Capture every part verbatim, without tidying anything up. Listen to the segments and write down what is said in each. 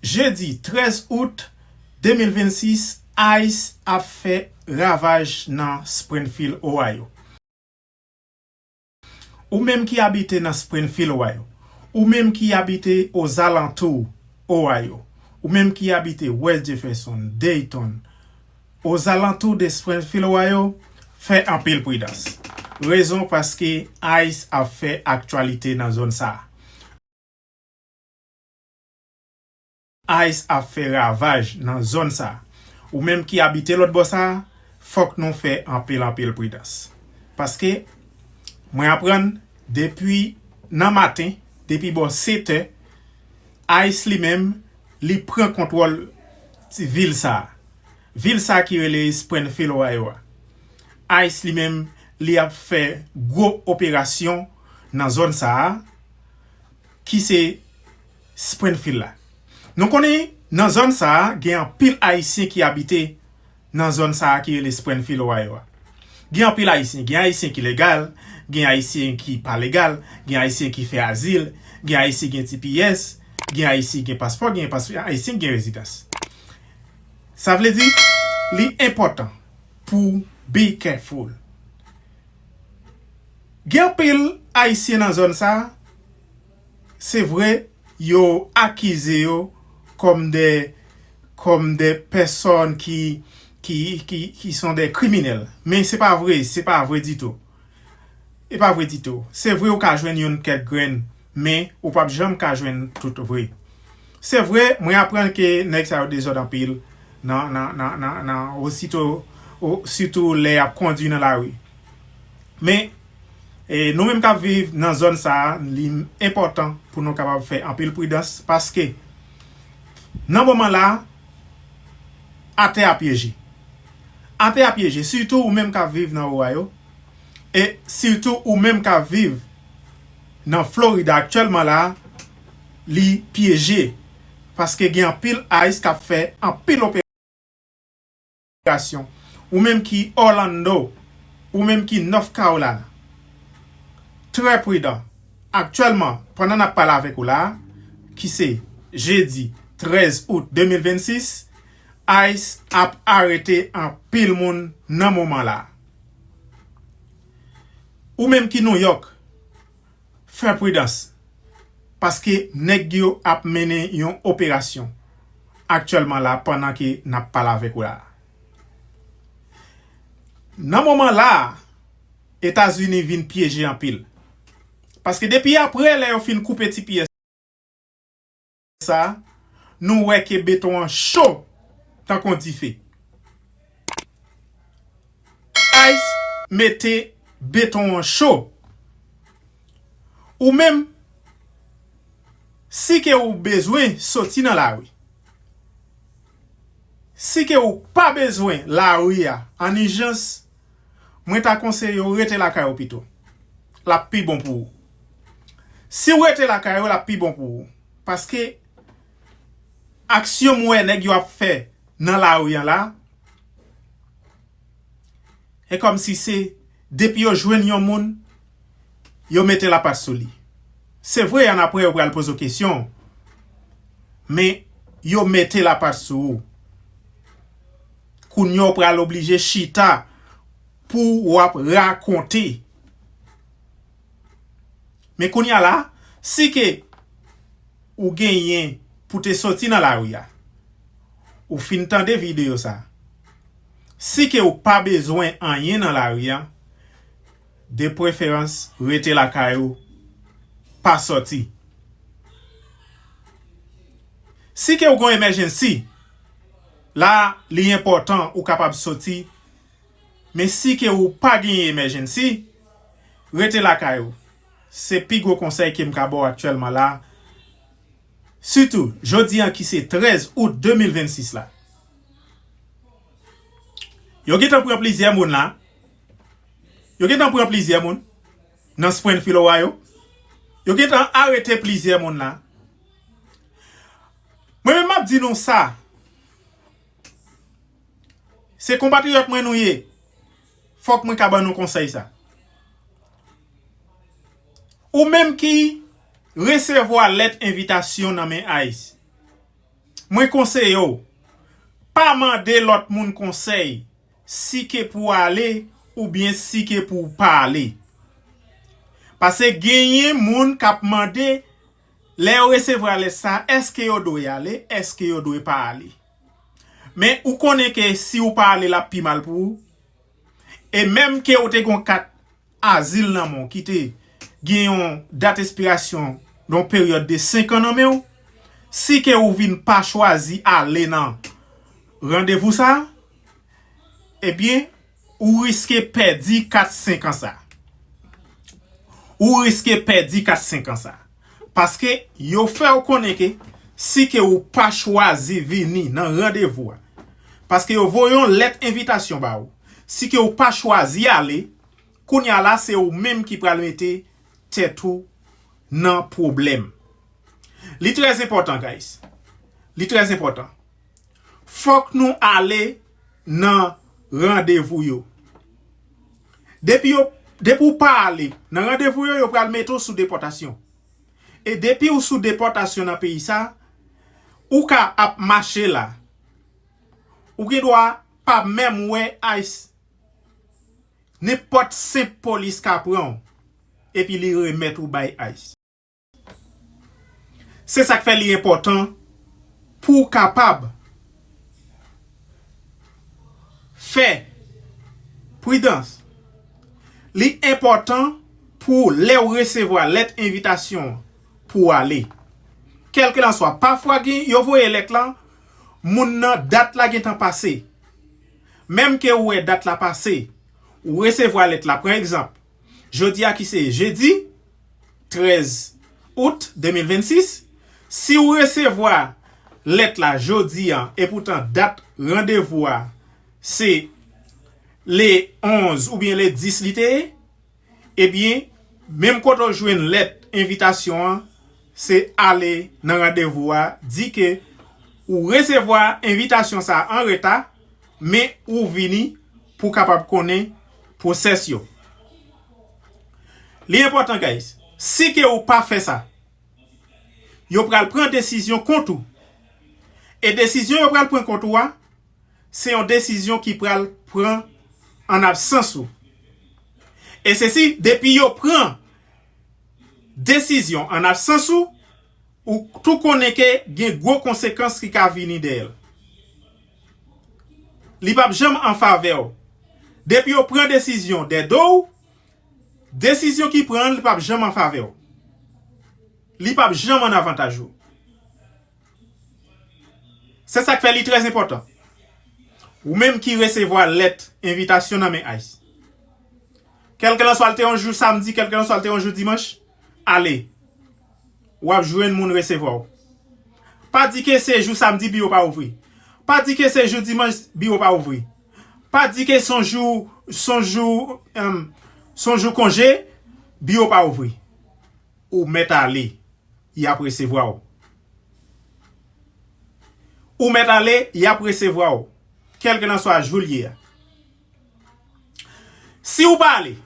Jedi trèz out de mil vennsis, ICE ap fè ravaj nan Springfield, Ohio. Ou menm ki abite nan Springfield, Ohio, ou menm ki abite ozalantou Ohio, ou menm ki abite West Jefferson, Dayton, ozalantou de Springfield, Ohio, fè anpil pridans. Rezon paske ICE ap fè aktyalite nan zòn sa a. ICE ap fè ravaj nan zòn sa a. Ou menm ki abite lòt bò sa a, fòk nou fè anpil, anpil pridans. Paske, mwen aprann depi nan maten, depi bò setè, ICE li menm, li pran kontwòl ti vil sa a. Vil sa a ki rele Springfield, Ohio a. ICE li menm, li ap fè gwo operasyon nan zòn sa a, ki se Springfield la. Nou konnen nan zòn sa a, gen anpil Ayisyen ki abite nan zòn sa a ki rele Springfield, Ohio a. Gen anpil Ayisyen. Gen Ayisyen ki legal, gen Ayisyen ki pa legal, gen Ayisyen ki fè azil, gen Ayisyen gen T P S, gen Ayisyen gen paspò, gen pas-, Ayisyen gen rezidans. Sa vle di, li enpòtan pou be careful. Gen anpil Ayisyen nan zòn sa a, se vre, yo akize yo kòm de, kòm de pèsòn ki, ki, ki, ki sont des criminels. Men se pa vre, se pa vre ditou. E pa vre ditou. Se vre ou ka jwenn youn kèk grenn, men ou p ap janm ka jwenn tout vre. Se vre, mwen aprann ke nèg sa yo dezòd anpil nan, nan, nan, nan, nan, osito, o, sitou lè y ap kondui nan lari. Men, e, nou menm k ap viv nan zòn sa a, li enpòtan pou nou kapab fè anpil pridans, paske nan moman la, atè a pyeje. Atè a pyeje, sitou ou menm k ap viv nan Ohio, e sitou ou menm k ap viv nan Florida aktyèlman la, li pyeje. Paske gen anpil ICE k ap fè anpil operasyon. Ou menm ki Orlando, ou menm ki North Carolina, trè pridan. Aktyèlman, pandan n ap pale avèk ou la, ki se jedi trèz out de mil vennsis, ICE ap arete anpil moun nan moman la. Ou menm ki New York, fè pridans, paske nèg yo ap mennen yon operasyon aktyèlman la pandan ke n ap pale avèk ou la. Nan moman la, Etazini vin pyeje anpil. Paske depi apre lè yo fin koupe T P S sa, nou wè ke beton an cho tankou yon dife. ICE mete beton an cho. Ou menm, si ke ou bezwen soti nan lari, si ke ou pa bezwen lari a an ijans, mwen ta konseye w rete lakay ou pito. L ap pi bon pou ou. Si w rete lakay ou, l ap pi bon pou ou. Paske aksyon m wè nèg yo ap fè nan lari an la, e kòmsi se depi yo jwenn yon moun, yo mete lapat sou li. Se vre, annapre yo pral poze w kesyon, men yo mete lapat sou ou. Kounye a w pral oblije chita pou w ap rakonte. Men kounye a la, si ke ou genyen pou te soti nan lari a, ou fin tande videyo sa, si ke ou pa bezwen anyen nan lari a, de preferans rete lakay ou, pa sòti. Si ke ou gon emergency, la li enpòtan ou kapab soti, men si ke ou pa genyen emergency, rete lakay ou. Se pi gwo konsèy ke m ka ba w aktyèlman la. Sitou, jodi an ki se trèz out de mil vennsis la. Yo gentan pran plizyè moun la. Yo gentan pran plizyè moun nan Springfield, Ohio. Yo gentan arete plizyè moun la. Mwen menm m ap di nou sa. Se konpatriyòt mwen nou ye. Fòk mwen ka ban nou konsèy sa. Ou menm ki resevwa lèt envitasyon nan men ICE, Mwen konseye w, pa mande lòt moun konsèy si ke pou w ale oubyen si ke pou w pa ale. Paske genyen moun k ap mande, lè yo resevwa lèt sa, èske yo dwe ale, èske yo dwe pa ale. Men ou konnen ke si w pa ale, l ap pi mal pou ou. E menm ke w te gon kat azil nan men w ki te gen yon dat espirasyon, yon peryòd de senk an nan men w, si ke ou vin pa chwazi ale nan randevou sa, ebyen, ou riske pèdi kat senk an sa. Ou riske pèdi kat senk an sa. Paske yo fè w konnen ke si ke ou pa chwazi vini nan randevou a, paske yo voye yon lèt envitasyon ba ou, si ke ou pa chwazi ale, kounye a la se ou menm ki pral mete tèt ou nan pwoblèm. Li trè enpòtan, guys. Li trè enpòtan. Fòk nou ale nan randevou yo. Depi yo, depi w pa ale nan randevou yo, yo pral mete w sou depòtasyon. E depi w sou depòtasyon nan peyi sa, ou ka ap mache la. Ou gen dwa pa menm wè ICE. Nenpòt senp polis ka pran w, epi li remèt ou bay ICE. Se sa k fè li enpòtan pou w kapab fè pridans. Li enpòtan pou lè w resevwa lèt envitasyon pou w ale. Kèlkelanswa, pafwa gen, yo voye lèt la, moun nan, dat la gentan pase. Menm ke ou wè dat la pase, ou resevwa lèt la. Pran egzanp, jodi a ki se jedi trèz out de mil vennsis, si w resevwa lèt la jodi a, epoutan dat randevou a se le onz oubyen le dis li te ye, ebyen, menm kote w jwenn lèt envitasyon an, se ale nan randevou a, di ke ou resevwa envitasyon sa a an reta, men ou vini pou w kapab konnen pwosès yo. Li enpòtan, guys. Si ke ou pa fè sa, yo pral pran desizyon kont ou. E desizyon yo pral pran kont ou a, se yon desizyon ki pral pran an absans ou. E se si, depi yo pran desizyon an absans ou, ou tou konnen ke gen gwo konsekans ki ka vini dèyè l. Li p ap janm an favè w. Depi yo pran desizyon dèyè do w, desizyon ki pran an, li p ap janm an favè w. Li p ap janm an avantaj ou. Se sa k fè li trè enpòtan. Ou menm ki resevwa lèt envitasyon nan men ICE, kèlkelanswa l te yon jou samdi, kèlkelanswa l te yon jou dimanch, ale. W ap jwenn moun resevwa w. Pa di ke se jou samdi biwo pa ouvri. Pa di ke se jou dimanch biwo pa ouvri. Pa di ke se yon jou, se yon jou, em, se yon jou konje, biwo pa ouvri. Ou mèt ale, y ap resevwa w. Ou mèt ale, y ap resevwa w, kèlkelanswa jou l ye a. Si w pa ale,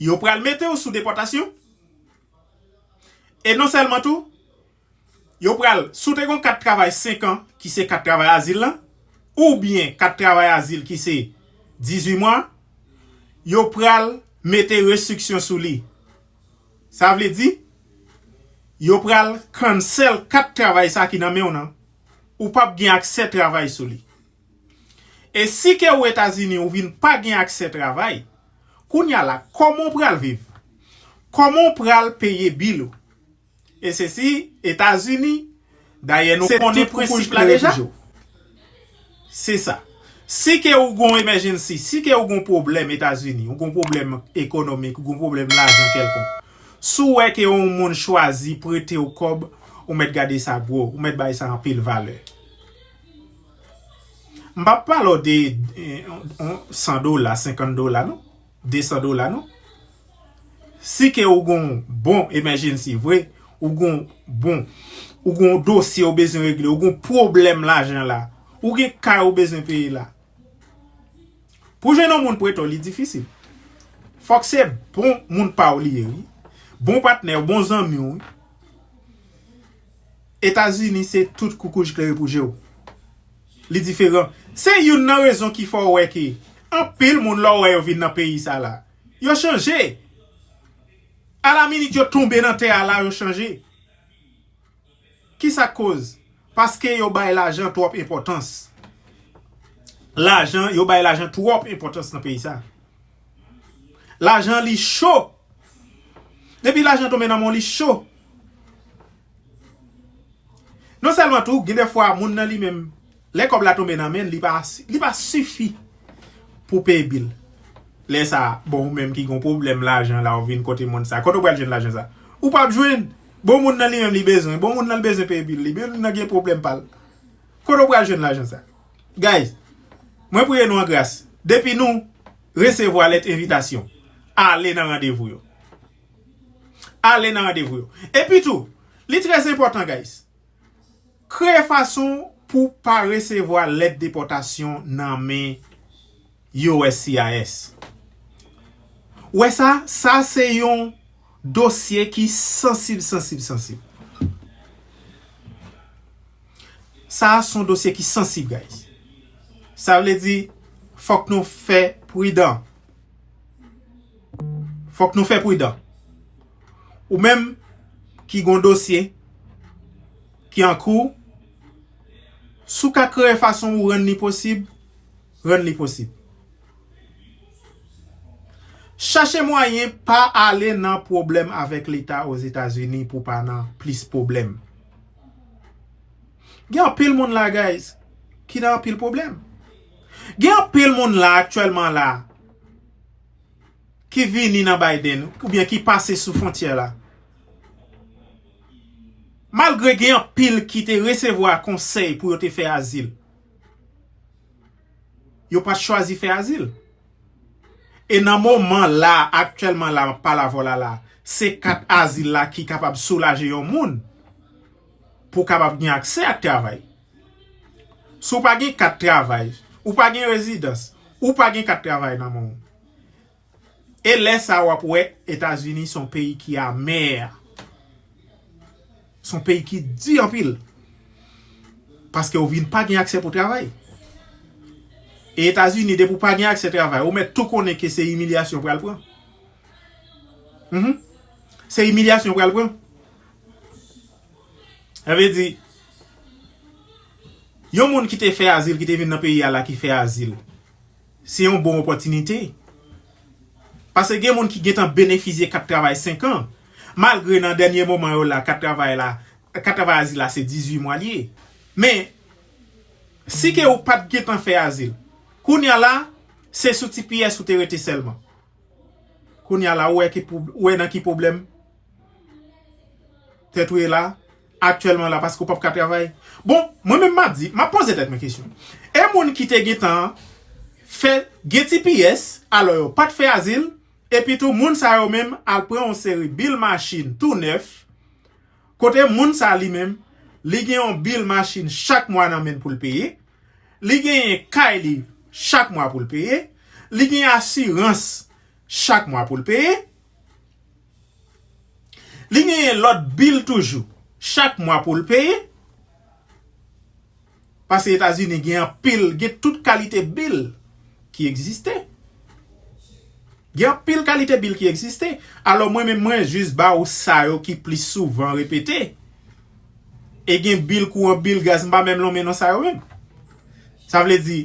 yo pral mete w sou depòtasyon. E non sèlman tou, yo pral, si w te gon kat travay senk an, ki se kat travay azil lan, oubyen kat travay azil ki se dizuit mwa, yo pral mete restriksyon sou li. Sa vle di, yo pral cancel kat travay sa ki nan men w nan. Ou p ap gen aksè travay sou li. E si ke ou Etazini, ou vin pa gen aksè travay, kounye a la, kòman w pral viv? Kòman w pral peye bil ou? E se si Etazini, dayè nou konnen prensip la deja. Se sa. Si ke ou gon emergency, si ke ou gon pwoblèm Etazini, ou gon pwoblèm ekonomik, ou gon pwoblèm lajan kèlkonk, si w wè ke yon moun chwazi prete w kòb, ou mèt gade sa gwo, ou mèt bay sa anpil valè. M p ap pale w de, eh, on, on san dola, senkant dola, non. De san dola, non. Si ke ou gon bon emergency vre, ou gon bon, ou gon dosye ou bezwen regle, ou gon pwoblèm lajan la, ou gen kay ou bezwen peye la. Pou jwenn yon moun prete w, li difisil. Fòk se bon moun pa w li ye, wi. Bon patnè w, bon zanmi w, wi. Etazini se tout koukouj klere pou je w. Li diferan. Se youn nan rezon ki fè w wè ke anpil moun lè w wè yo vin nan peyi sa la, yo chanje. Alaminit yo tonbe nan tè a la, yo chanje. Kisa k koz? Paske yo bay lajan twòp enpòtans. Lajan, yo bay lajan twòp enpòtans nan peyi sa. Lajan li cho. Depi lajan tonbe nan men w, li cho. Non sèlman tou, gen de fwa moun nan li menm, lè kòb la tonbe nan men l, li pa, li pa sifi pou peye bil. Lè sa, bon, ou menm ki gon pwoblèm lajan la, ou vin kote moun sa. Kote w pral jwenn lajan sa? Ou p ap jwenn. Bon, moun nan li menm li bezwen. Bon, moun nan li bezwen peye bil li. Moun nan gen pwoblèm pa l. Kote w pral jwenn lajan sa? Guys, mwen priye nou an gras. Depi nou resevwa lèt envitasyon, ale nan randevou yo. Ale nan randevou yo. Epi tou, li trè enpòtan, guys. Kreye fason pou w pa resevwa lèt depòtasyon nan men U S C I S. Ou wè sa? Sa se yon dosye ki sansib, sansib, sansib. Sa se yon dosye ki sansib, guys. Sa vle di, fòk nou fè pridan. Fòk nou fè pridan. Ou menm ki gon dosye ki an kou, si w ka kreye fason ou rann li posib, rann li posib. Chache mwayen pa ale nan pwoblèm avèk Leta Ozetazini pou pa nan plis pwoblèm. Gen anpil moun la, guys, ki nan anpil pwoblèm. Gen anpil moun la aktyèlman la ki vini nan Biden oubyen ki pase sou fwontyè la. Malgre gen anpil ki te resevwa konsèy pou yo te fè azil, yo pa t chwazi fè azil. E nan moman la, aktyèlman la, m ap pale avè w la la, se kat azil la ki kapab soulaje yon moun pou w kapab gen aksè ak travay. Si w pa gen kat travay, ou pa gen rezidans, ou pa gen kat travay nan men w. E lè sa a w ap wè Etazini se yon peyi ki amè. Se yon peyi ki di anpil. Paske w vin pa gen aksè pou travay. E Etazini, depi w pa gen aksè travay, ou mèt tou konnen ke se imilyasyon w pral pran. Mhm. Se imilyasyon w pral pran. Sa vle di, yon moun ki te fè azil, ki te vin nan peyi a la, ki fè azil, se yon bon opòtinite. Paske gen moun ki gentan benefisye kat travay senk an. Malgre nan dènye moman yo la, kat travay la, kat travay azil la se dizuit mwa li ye. Men, si ke ou pa t gentan fè azil, kounye a la, se sou T P S ou te rete sèlman. Kounye a la, ou wè ki pwob-, ou wè nan ki pwoblèm tèt ou ye la, aktyèlman la, paske ou p ap ka travay. Bon, mwen menm m ap di, m ap poze tèt mwen kesyon. E moun ki te gentan fè, gen T P S, alò yo pa t fè azil, epi tou moun sa yo menm al pran yon seri bil machin tou nèf, kote moun sa li menm, li gen yon bil machin chak mwa nan men l pou l peye, li genyen kay li chak mwa pou l peye, li gen asirans chak mwa pou l peye, li genyen lòt bil toujou chak mwa pou l peye. Paske Etazini gen anpil, gen tout kalite bil ki egziste. Gen anpil kalite bil ki egziste. Alò mwen menm mwen jis ba ou sa yo ki plis souvan repete. E gen bil kouran, bil gaz, m pa menm lonmen non sa yo menm. Sa vle di,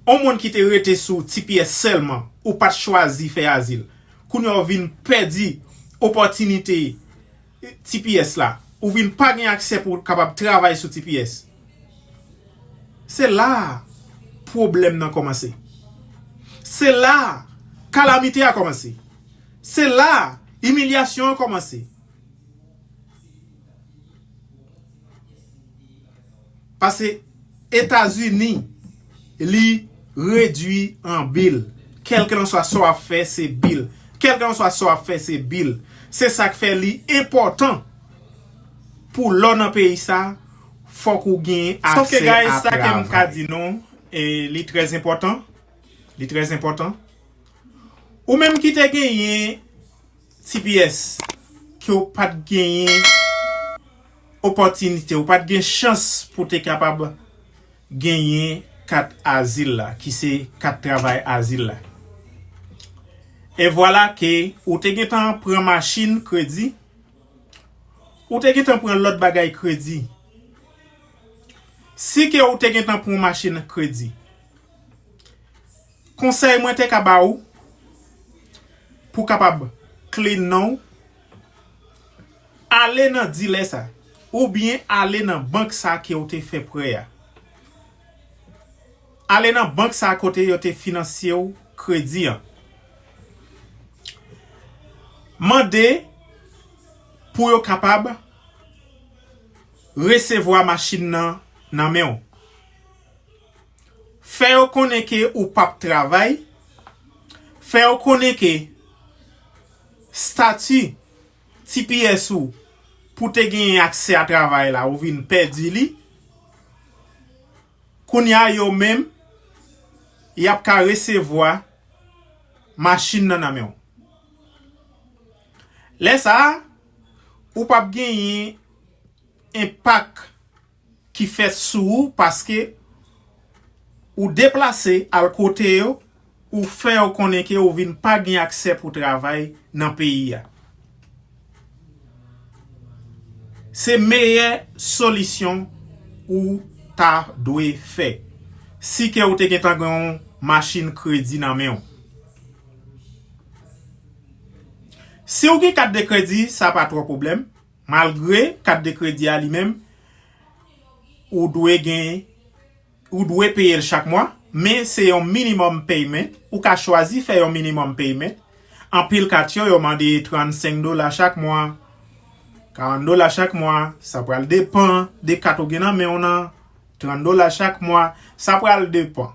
yon moun ki te rete sou T P S sèlman, ou pa t chwazi fè azil. Kounye a w vin pèdi opòtinite T P S la, ou vin pa gen aksè pou w kapab travay sou T P S. Se la a pwoblèm nan kòmanse. Se la a kalamite a kòmanse. Se la a imilyasyon an kòmanse. Paske Etazini, li redui an bil. Kèlkelanswa sa w ap fè, se bil. Kèlkelanswa sa w ap fè, se bil. Se sa k fè li enpòtan pou lè w nan peyi sa, fòk ou gen aksè a travay. Sòf ke, guys, sa ke m ka di nou, e li trè enpòtan. Li trè enpòtan. Ou menm ki te genyen T P S, ke w pa t genyen opòtinite, ou pa t gen chans pou te kapab genyen kat azil la, ki se kat travay azil la. E vwala ke ou te gentan pran machin kredi, ou te gentan pran lòt bagay kredi. Si ke ou te gentan pran machin kredi, konsèy mwen te ka ba ou, pou kapab clean non w, ale nan dilè sa, oubyen ale nan bank sa ke w te fè prè a. Ale nan bank sa kote yo te finanse w kredi an. Mande pou yo kapab resevwa machin nan nan men w. Fè yo konnen ke ou p ap travay. Fè yo konnen ke stati T P S ou pou te genyen aksè a travay la, ou vin pèdi li. Kounye a yo menm, y ap ka resevwa machin nan nan men w. Lè sa a, ou p ap genyen enpak ki fèt sou ou paske ou deplase al kote yo, ou fè yo konnen ke ou vin pa gen aksè pou travay nan peyi a. Se meyè solisyon ou ta dwe fè si ke ou te gentan gen yon machin kredi nan men w. Si w gen kat de kredi, sa pa twò pwoblèm. Malgre kat de kredi a li menm, ou dwe gen, ou dwe peye l chak mwa, men se yon minimum payment. Ou ka chwazi fè yon minimum payment. Anpil kat yo, yo mande trannsenk dola chak mwa, karant dola chak mwa. Sa pral depann de kat ou gen nan men w nan. Trant dola chak mwa, sa pral depann.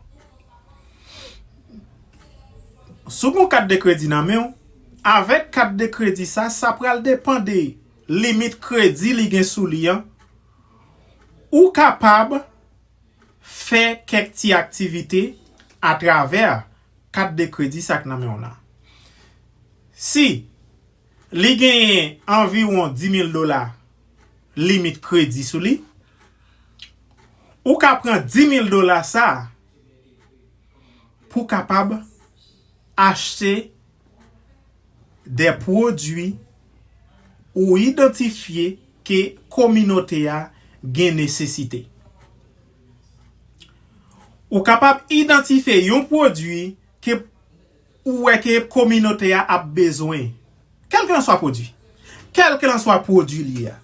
Si w gen yon kat de kredi nan men w, avèk kat de kredi sa, sa pral depann de limit kredi li gen sou li an, ou kapab fè kèk ti aktivite atravè kat de kredi sa k nan men w lan. Si li genyen anviwon dis mil dola limit kredi sou li, ou ka pran dis mil dola sa a pou kapab achte de pwodui ou idantifye ke kominote a gen nesesite. Ou kapab idantifye yon pwodui ke ou wè ke kominote a ap bezwen. Kèlkelanswa pwodui. Kèlkelanswa pwodui li ye a.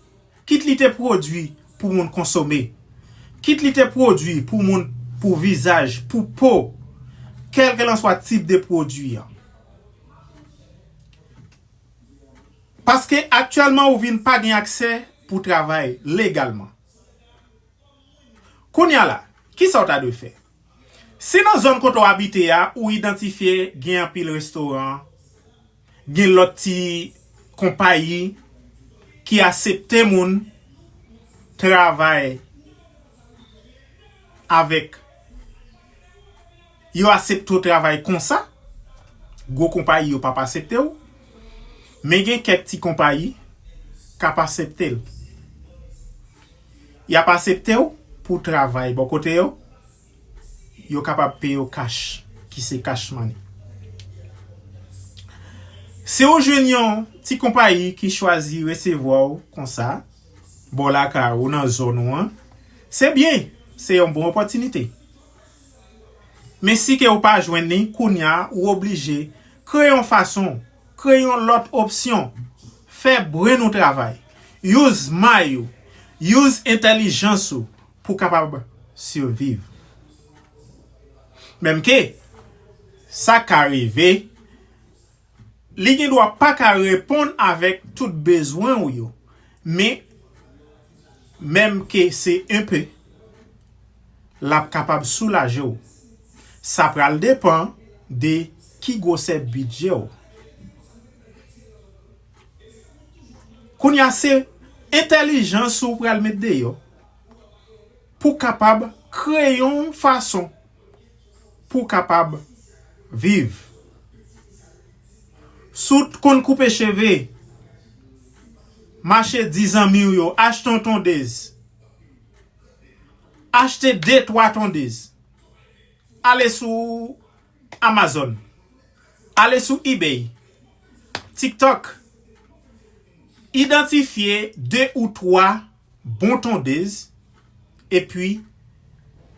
Kit li te pwodui pou moun konsome. Kit li te pwodui pou moun, pou vizaj, pou po. Kèlkelanswa tip de pwodui an. Paske aktyèlman ou vin pa gen aksè pou travay legalman. Kounye a la, kisa w ta dwe fè? Si nan zòn kote w abite a, ou idantifye gen anpil restoran, gen lòt ti konpayi ki asepte moun travay avèk, yo asepte w travay konsa, gwo konpayi yo p ap asepte w, men gen kèk ti konpayi k ap asepte l. Y ap asepte w pou w travay bò kote yo, yo kapab peye w kach, ki se cash money. Si w jwenn yon ti konpayi ki chwazi resevwa w konsa, bò lakay ou, nan zòn ou an, se byen, se yon bon opòtinite. Men si ke ou pa jwenn li, kounye a, ou oblije kreye yon fason, kreye yon lòt opsyon, fè brenn ou travay, use may ou, use entèlijans ou pou kapab siviv. Menm ke sa ka rive, li gen dwa pa ka reponn avèk tout bezwen ou yo, men menm ke se enpe, l ap kapab soulaje w. Sa pral depann de ki gwosè bidjè w. Kounye a se entèlijans ou pral met deyò pou kapab kreye yon fason pou w kapab viv. Si w t konn koupe cheve, Mache di zanmi w yo, achte yon tondez. Achte de, twa tondez. Ale sou Amazon. Ale sou eBay. TikTok. Idantifye de ou twa bon tondez, epi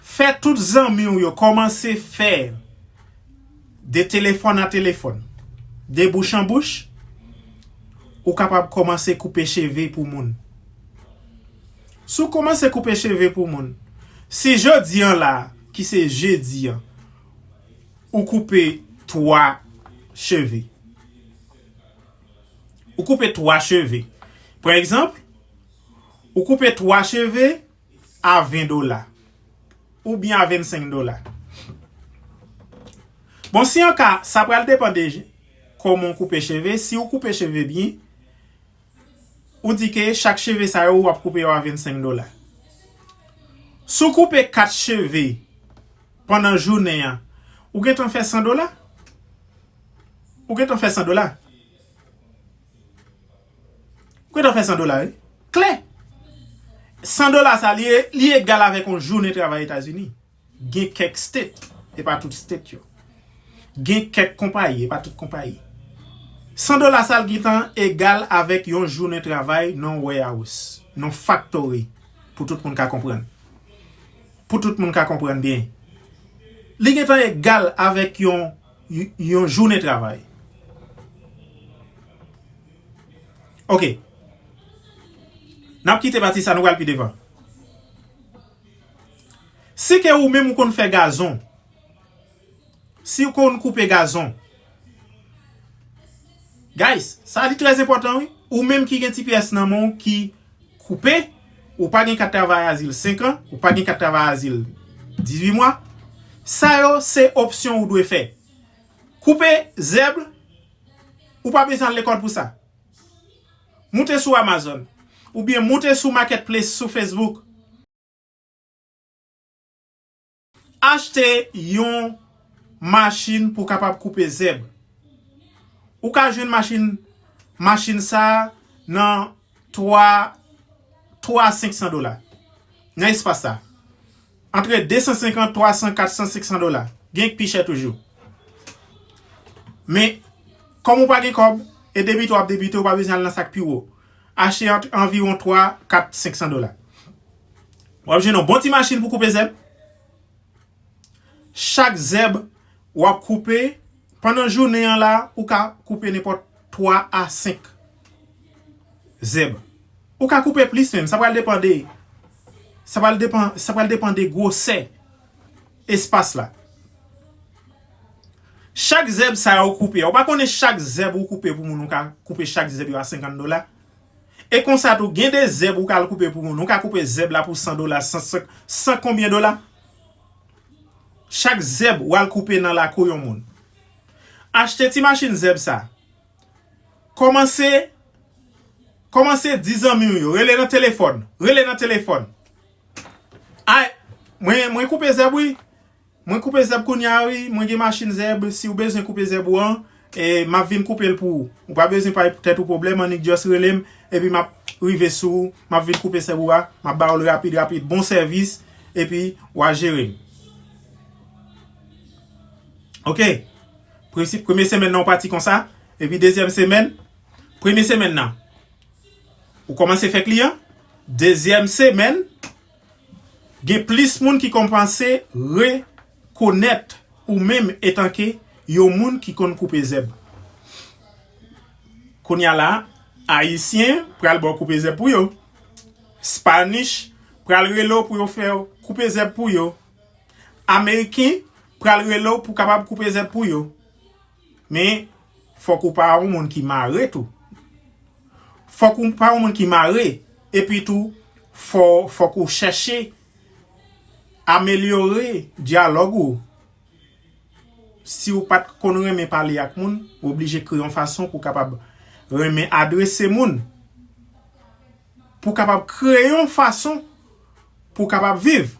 fè tout zanmi w yo kòmanse fè de telefòn a telefòn, de bouch an bouch, ou kapab kòmanse koupe cheve pou moun. Si w kòmanse koupe cheve pou moun, si jodi an la, ki se jedi an, ou koupe twa cheve. Ou koupe twa cheve. Pa egzanp, ou koupe twa cheve a ven dola. Oubyen a vennsenk dola. Bon, si an ka, sa pral depann de kòman w koupe cheve. Si w koupe cheve byen, ou di ke chak cheve sa yo, w ap koupe yo a vennsenk dola. Si w koupe kat cheve pandan jounen an, ou gentan fè san dola. Ou gentan fè san dola. Ou gentan fè san dola, wi. Klè. San dola sa, li, li egal avèk yon jounen travay Etazini. Gen kèk state, e pa tout state yo. Gen kèk konpayi, e pa tout konpayi. San dola sa, l gentan egal avèk yon jounen travay nan warehouse, nan factory, pou tout moun ka konprann. Pou tout moun ka konprann byen. Li gentan egal avèk yon, yon jounen travay. Ok. N ap kite pati sa, nou pral pi devan. Si ke ou menm ou konn fè gazon, si ou konn koupe gazon, guys, sa li trè enpòtan, wi. Ou menm ki gen ti pyès nan men w ki koupe, ou pa gen kat travay azil senk an, ou pa gen kat travay azil dizuit mwa, sa yo se opsyon ou dwe fè. Koupe zèb, ou pa bezwen al lekòl pou sa. Moute sou Amazon, oubyen moute sou Marketplace sou Facebook. Achte yon machin pou w kapab koupe zèb. Ou ka jwenn machin, machin sa a nan twa, twa a senk san dola. Nan espas sa. Antre de san senkant, twa san, kat san, senk san dola. Gen k pi chè toujou. Men, kòm ou pa gen kòb, e debite w ap debite, ou pa bezwen al nan sa k pi wo. Achte ant, anviwon twa, kat, senk san dola. W ap jwenn yon bon ti machin pou koupe zèb. Chak zèb w ap koupe, pandan jounen an la, ou ka koupe nenpòt twa a senk zèb. Ou ka koupe plis menm, sa pral depann de, sa pral depann, sa pral depann de gwosè espas la. Chak zèb sa yo koupe, ou pa konnen chak zèb ou koupe pou moun, ou ka koupe chak zèb yo a senkant dola. E konsa tou, gen de zèb ou ka al koupe pou moun, ou ka koupe zèb la pou san dola, san, san, san konbyen dola? Chak zèb w al koupe nan lakou yon moun. Achte ti machin zèb sa. Kòmanse, kòmanse di zanmi w yo, rele nan telefòn, rele nan telefòn. Ay, mwen, mwen koupe zèb wi. Mwen koupe zèb kounye a wi, mwen gen machin zèb, si w bezwen koupe zèb ou an, e, m ap vin koupe l pou ou. Ou pa bezwen bay tèt ou pwoblèm, annik just rele m, epi m ap rive sou ou, m ap vin koupe zèb ou a, m ap ba w l rapid, rapid, bon sèvis, epi w a jere m. Ok. Prensip, premye semèn nan w pati konsa, epi dezyèm semèn, premye semèn nan, ou kòmanse fè kliyan, dezyèm semèn, gen plis moun ki kòmanse rekonèt ou menm etanke yon moun ki konn koupe zèb. Kounye a la, Ayisyen pral ba w koupe zèb pou yo. Spanish pral rele w pou yo fè w koupe zèb pou yo. Ameriken pral rele w pou kapab koupe zèb pou yo. Men, fòk ou pa yon moun ki mare tou. Fòk ou pa yon moun ki mare. Epi tou, fò, fòk ou chèche amelyore dyalòg ou. Si w pa t konn renmen pale ak moun, ou oblije kreye yon fason pou w kapab renmen adrese moun. Pou w kapab kreye yon fason pou w kapab viv.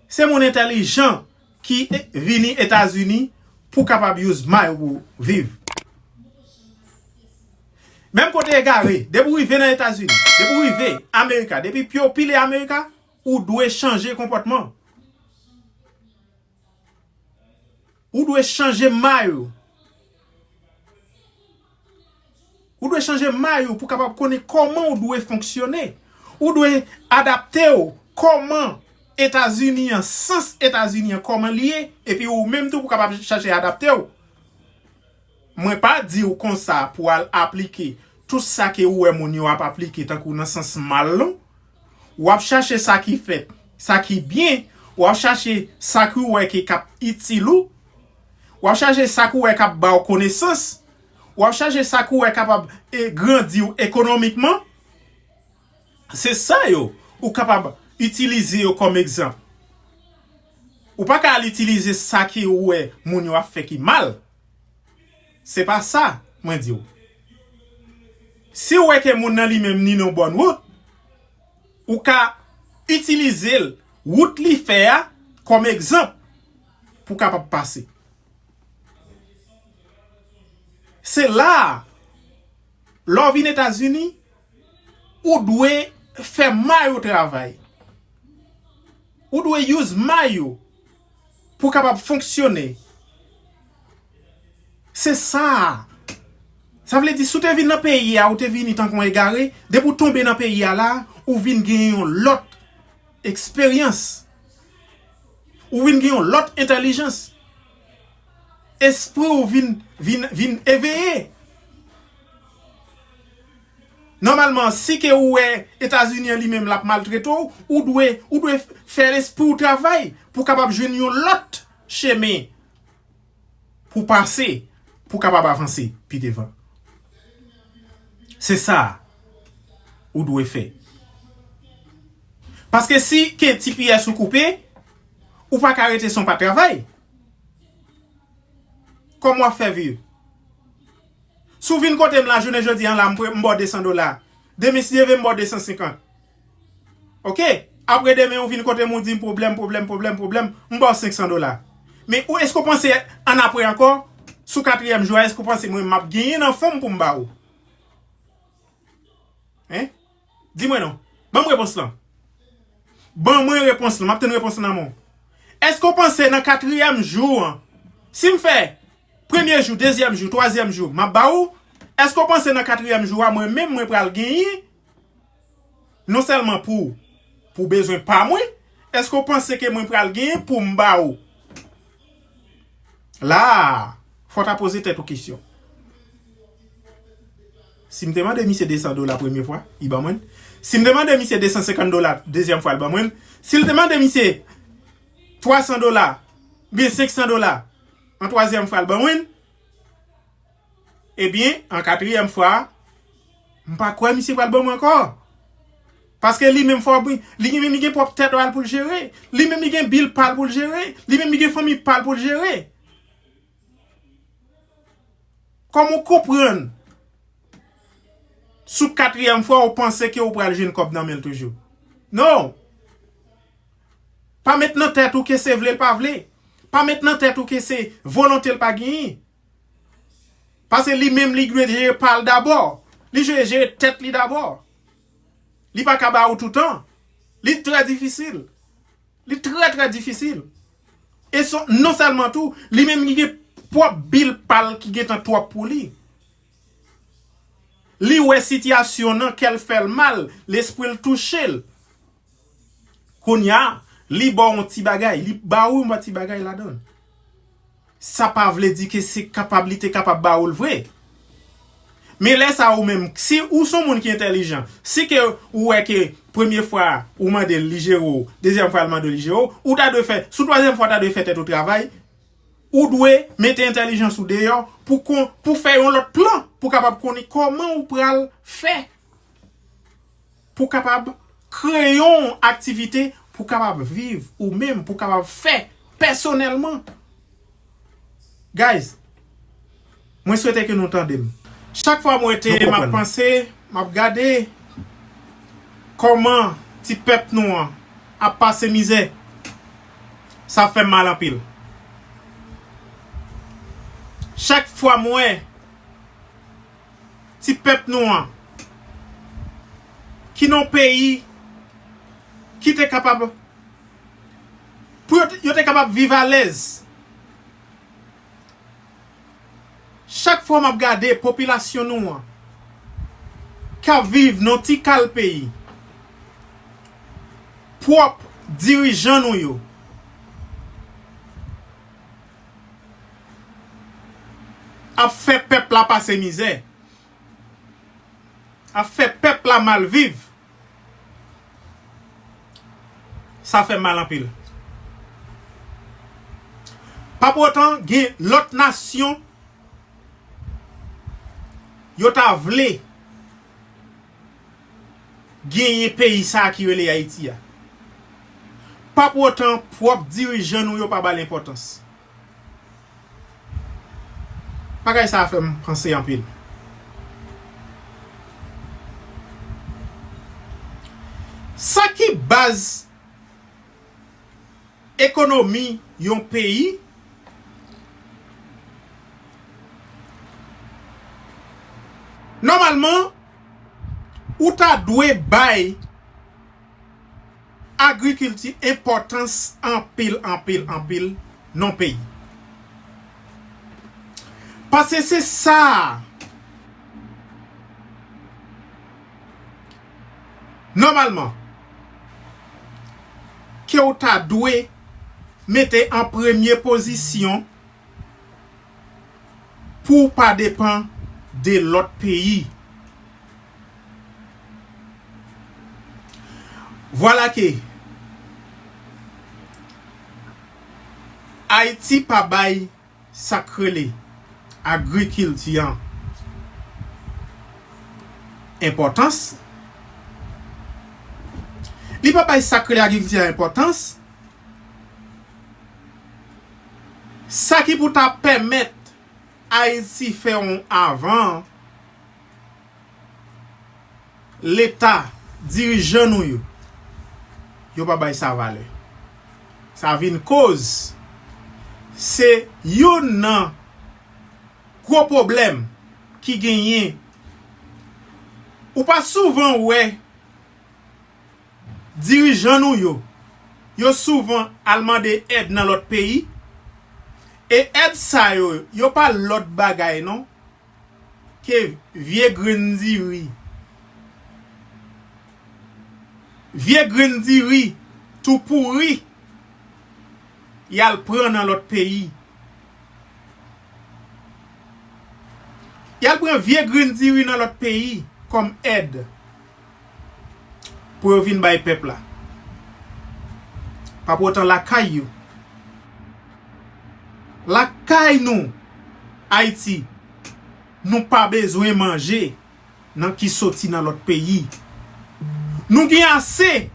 Se moun entèlijan ki e-, vini Etazini pou kapab use may pou viv. Menm kote egare, depi w rive nan Etazini, depi w rive Amerika, depi pye w pile Amerika, ou dwe chanje konpòtman. Ou dwe chanje may ou. Ou dwe chanje may ou pou kapab konnen kòman ou dwe fonksyone. Ou dwe adapte w kòman Etazini an, sans Etazini an, kòman li ye, epi ou menm tou pou kapab chache adapte w. Mwen pa di w konsa pou al aplike tout sa ke ou wè moun yo ap aplike tankou nan sans mal, non. W ap chache sa ki fèt, sa ki byen, w ap chache sa ki w wè ke k ap itil ou, w ap chache sa ki w wè k ap ba w konesans, w ap chache sa ki w wè kapab e, grandi w ekonomikman. Se sa yo ou kapab itilize yo kòm egzanp. Ou pa ka al itilize sa ki ou wè moun yo ap fè ki mal. Se pa sa mwen di w. Si w wè ke moun nan li menm li nan bòn wout, ou ka itilize l, wout li fè a kòm egzanp pou kapab pase. Se la a, lè w vin Etazini, ou dwe fè may ou travay. Ou dwe use may ou pou kapab fonksyone. Se sa. Sa vle di, si w te vin nan peyi a, ou te vini tankou yon egare, depi w tonbe nan peyi a la, ou vin gen yon lòt eksperyans. Ou vin gen yon lòt entèlijans. Espri w vin, vin, vin eveye. Nòmalman, si ke ou wè Etazini an li menm l ap maltrete w, ou dwe, ou dwe fè lespri w travay pou w kapab jwenn yon lòt chemen pou pase, pou w kapab avanse pi devan. Se sa ou dwe fè. Paske si ke T P S ou koupe, ou pa ka rete san w pa travay. Kòman w ap fè viv? Si w vin kote m la jounen jodi a la, m pre- m ba w de san dola. Demen si Dye vle m ba w de san senkant. Oke? Apre demen ou vin kote m ou di m pwoblèm, pwoblèm, pwoblèm, pwoblèm, m ba w senk san dola. Men ou èske w panse annapre ankò, sou katriyèm jou a, èske w panse mwen m ap genyen nan fon m pou m ba ou? Hein? Di mwen non. Ban m repons lan. Ban mwen repons lan. M ap tann repons lan nan men w. Èske w panse nan katriyèm jou an, si m fè premye jou, dezyèm jou, twazyèm jou, m ap ba ou, èske w panse nan katriyèm jou a, mwen menm, mwen pral genyen, non sèlman pou, pou bezwen pa mwen, èske w panse ke mwen pral genyen pou m ba ou? La, fò w ta poze tèt ou kesyon. Si m te mande misye de san dola premye fwa, li ban mwen l. Si m te mande misye de san senkant dola dezyèm fwa, l ban mwen l. Si l te mande misye twa san dola, oubyen senk san dola, an twazyèm fwa, l ban mwen l. Ebyen, an katriyèm fwa, m pa kwè misye pral ban mwen ankò. Paske li menm fò, li menm li gen pwòp tèt pa l pou l jere. Li menm li gen bil pa l pou l jere. Li menm li gen fanmi pa l pou l jere. Kòman w konprann? Sou katriyèm fwa, ou panse ke ou pral jwenn kòb nan men l toujou. Non! Pa met nan tèt ou ke se vle l pa vle. Pa met nan tèt ou ke se volonte l pa genyen. Paske li menm, li dwe jere pa l dabò. Li dwe jere tèt li dabò. Li pa ka ba ou toutan. Li trè difisil. Li trè, trè difisil. E son, non sèlman tou, li menm li gen pwòp bil pa l ki gentan twòp pou li. Li wè sitiyasyon nan, kè l fè l mal, lespri l touche l. Kounye a, li ba w yon ti bagay, li ba ou yon ti bagay ladan l. Sa pa vle di ke se kapab, li te kapab ba ou l vre. Men lè sa ou menm, si ou se yon moun ki entèlijan, si ke ou wè ke premye fwa ou mande l, li jere w, dezyèm fwa l mande w, li jere w, ou ta dwe fè, sou twazyèm fwa, w ta dwe fè tèt ou travay, ou dwe mete entèlijans ou deyò pou kon, pou fè yon lòt plan, pou kapab konnen kòman ou pral fè pou kapab kreye yon aktivite pou kapab viv ou menm, pou kapab fè pèsonèlman. Guys, mwen swete ke nou tande m. Chak fwa mwen te, m ap panse, m ap gade kòman ti pèp nou an ap pase mizè, sa fè m mal anpil. Chak fwa mwen ti pèp nou an, ki nan yon peyi ki te kapab, pou yo, yo te kapab viv alèz. Chak fwa m ap gade popilasyon nou an, k ap viv nan ti kal peyi, pwòp dirijan nou yo ap fè pèp la pase mizè, ap fè pèp la mal viv. Sa fè m mal anpil. Pa pou otan, gen lòt nasyon, yo ta vle genyen peyi sa a ki rele Ayiti a. Pa pou otan, pwòp dirijan nou yo pa ba l enpòtans. Bagay sa a fè m panse anpil. Sa ki baz ekonomi yon peyi, nòmalman, ou ta dwe bay agrikilti enpòtans anpil, anpil, anpil nan peyi. Paske se sa, nòmalman, ke w ta dwe mete an premye pozisyon pou w pa depann de lòt peyi. Vwala ke Ayiti pa bay sa k rele agrikilti an enpòtans. Li pa bay sa k rele agrikilti an enpòtans. Sa ki pou ta pèmèt Ayiti fè yon avan, Leta, dirijan nou yo, yo pa bay sa valè. Sa vin koz, se youn nan gwo pwoblèm ki genyen. Ou pa souvan wè dirijan nou yo, yo souvan al mande èd nan lòt peyi, e èd sa yo, yo pa lòt bagay non, ke vye grenn diri. Vye grenn diri tou pouri, y al pran nan lòt peyi. Y al pran vye grenn diri nan lòt peyi kòm èd pou yo vin bay pèp la. Pa pou otan lakay yo. Lakay nou, Ayiti, nou pa bezwen manje nan ki soti nan lòt peyi. Nou gen ase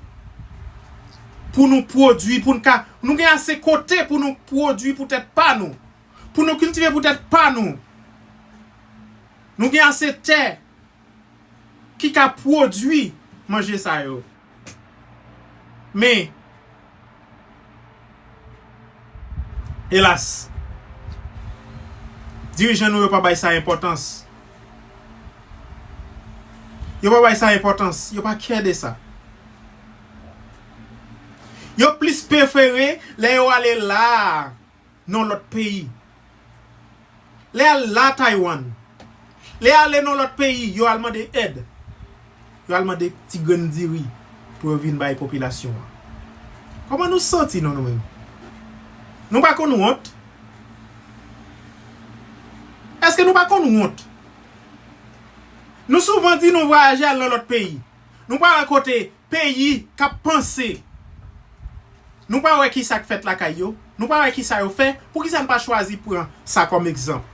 pou nou pwodui, pou n ka, nou gen ase kote pou nou pwodui pou tèt pa nou, pou nou kiltive pou tèt pa nou. Nou gen ase tè ki ka pwodui manje sa yo. Men, elas, dirijan nou yo pa bay sa enpòtans. Yo pa bay sa enpòtans. Yo pa kè de sa. Yo plis prefere lè yo ale la a, nan lòt peyi. Lè al la Taiwan, lè ale nan lòt peyi, yo al mande èd. Yo al mande ti grenn diri pou yo vin bay popilasyon an. Kòman nou santi nou, nou menm? Nou pa konn wont? Èske nou pa konn wont? Nou souvan di nou vwayaje al nan lòt peyi. Nou pa wè kote peyi k ap panse. Nou pa wè kisa k fèt lakay yo. Nou pa wè kisa yo fè. Poukisa n pa chwazi pran sa kòm egzanp?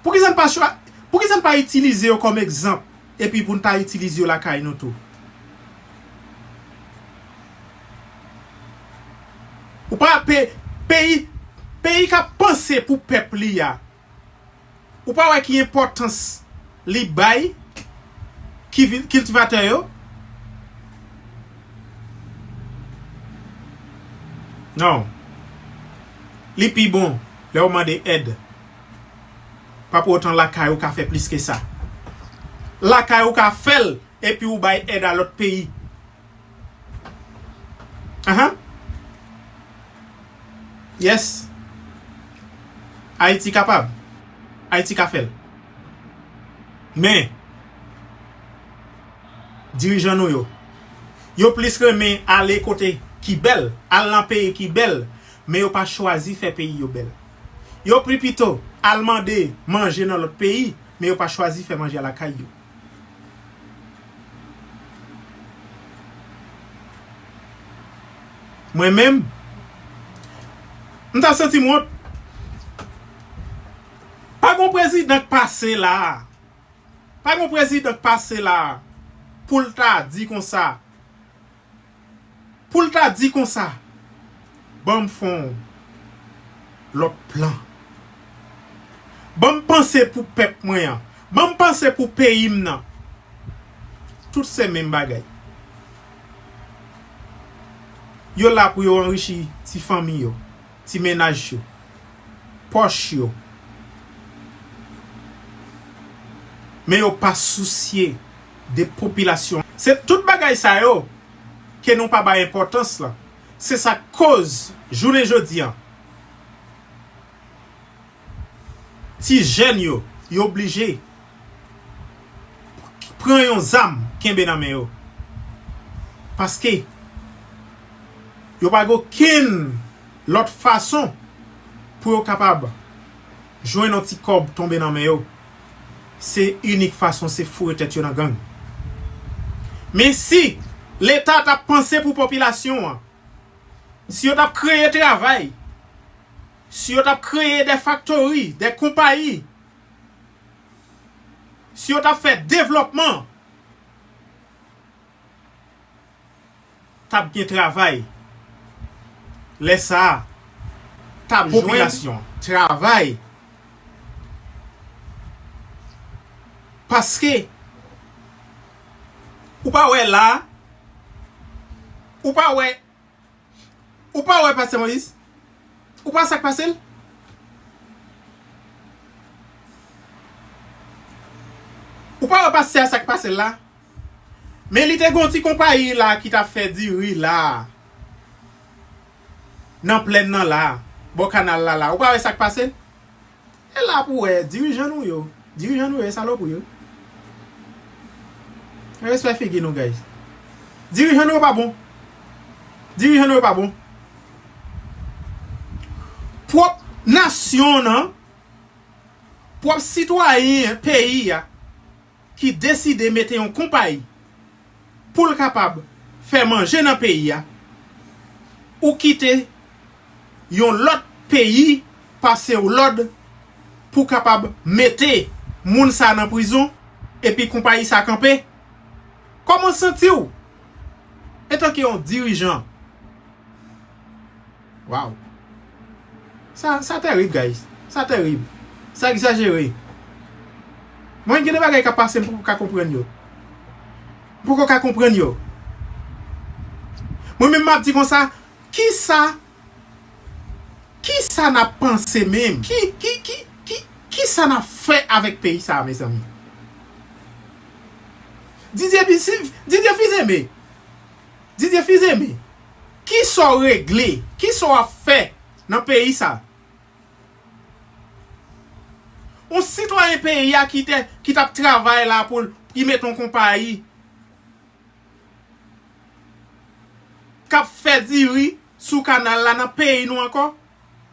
Poukisa n pa chwa, poukisa n pa itilize yo kòm egzanp? Epi pou n ta itilize yo lakay nou tou. Ou pa pe, peyi, peyi k ap panse pou pèp li a. Ou pa wè ki enpòtans li bay ki vi-, kiltivatè yo? Non. Li pi bon lè w mande èd. Pa pou otan lakay ou ka fè plis ke sa. Lakay ou ka fè l, epi ou bay èd a lòt peyi. Ahan. Yes. Ayiti kapab. Ayiti ka fè l. Men, dirijan nou yo, yo plis renmen ale kote ki bèl, al nan peyi ki bèl, men yo pa chwazi fè peyi yo bèl. Yo pi pito al mande manje nan lòt peyi, men yo pa chwazi fè manje lakay yo. Mwen menm, m ta santi m wont. Pa gon prezidan k pase la. Pa gon prezidan k pase la pou l ta di konsa. Pou l ta di konsa, ban m fè yon lòt plan. Ban m panse pou pèp mwen an. Ban m panse pou peyi m nan. Tout se menm bagay. Yo la pou yo anrichi ti fanmi yo, ti mennaj yo, pòch yo. Men yo pa sousye de popilasyon. Se tout bagay sa yo ke nou pa bay enpòtans lan. Se sa k koz, jounen jodi an, ti jèn yo, yo oblije pran yon zam, kenbe nan men yo. Paske yo pa gen okenn lòt fason pou yo kapab jwenn yon ti kòb tonbe nan men yo. Se inik fason, se foure tèt yo nan gang. Men si Leta t ap panse pou popilasyon an, si yo t ap kreye travay, si yo t ap kreye de faktori, de konpayi, si yo t ap fè devlòpman, t ap gen travay. Lè sa a, t ap jwenn popilasyon travay. Paske, ou pa wè la, ou pa wè, ou pa wè Pastè Moyiz? Ou pa wè sa k pase l? Ou pa wè pastè a sa k pase l la? Men li te gen yon ti konpayi la ki t ap fè diri la, nan plèn nan la, bò kanal la la. Ou pa wè sa k pase l? E la pou wè, dirijan nou yo, dirijan nou yo, e salopri yo. Respè figi nou, guys. Dirijan nou yo pa bon. Dirijan nou yo pa bon. Pwòp nasyon w nan, pwòp sitwayen peyi a, ki deside mete yon konpayi pou l kapab fè manje nan peyi a, ou kite yon lòt peyi pase w lòd pou kapab mete moun sa nan prizon, epi konpayi sa kanpe? Kòman w santi w antanke yon dirijan? Waw. Sa, sa terib, guys. Sa terib. Sa egzajere. Mwen, gen de bagay k ap pase m, m poko ka konprann yo. M poko ka konprann yo. Mwen menm, m ap di konsa, kisa, kisa n ap panse menm? Ki, ki, ki, ki, kisa n ap fè avèk peyi sa a, mezanmi? Didier Fils-, Didier Fils-Aimé. Didier Fils-Aimé, kisa w regle? Kisa w ap fè nan peyi sa? Yon sitwayen peyi a ki te, ki t ap travay la pou l, ki mete yon konpayi k ap fè diri sou kanal la nan peyi nou ankò,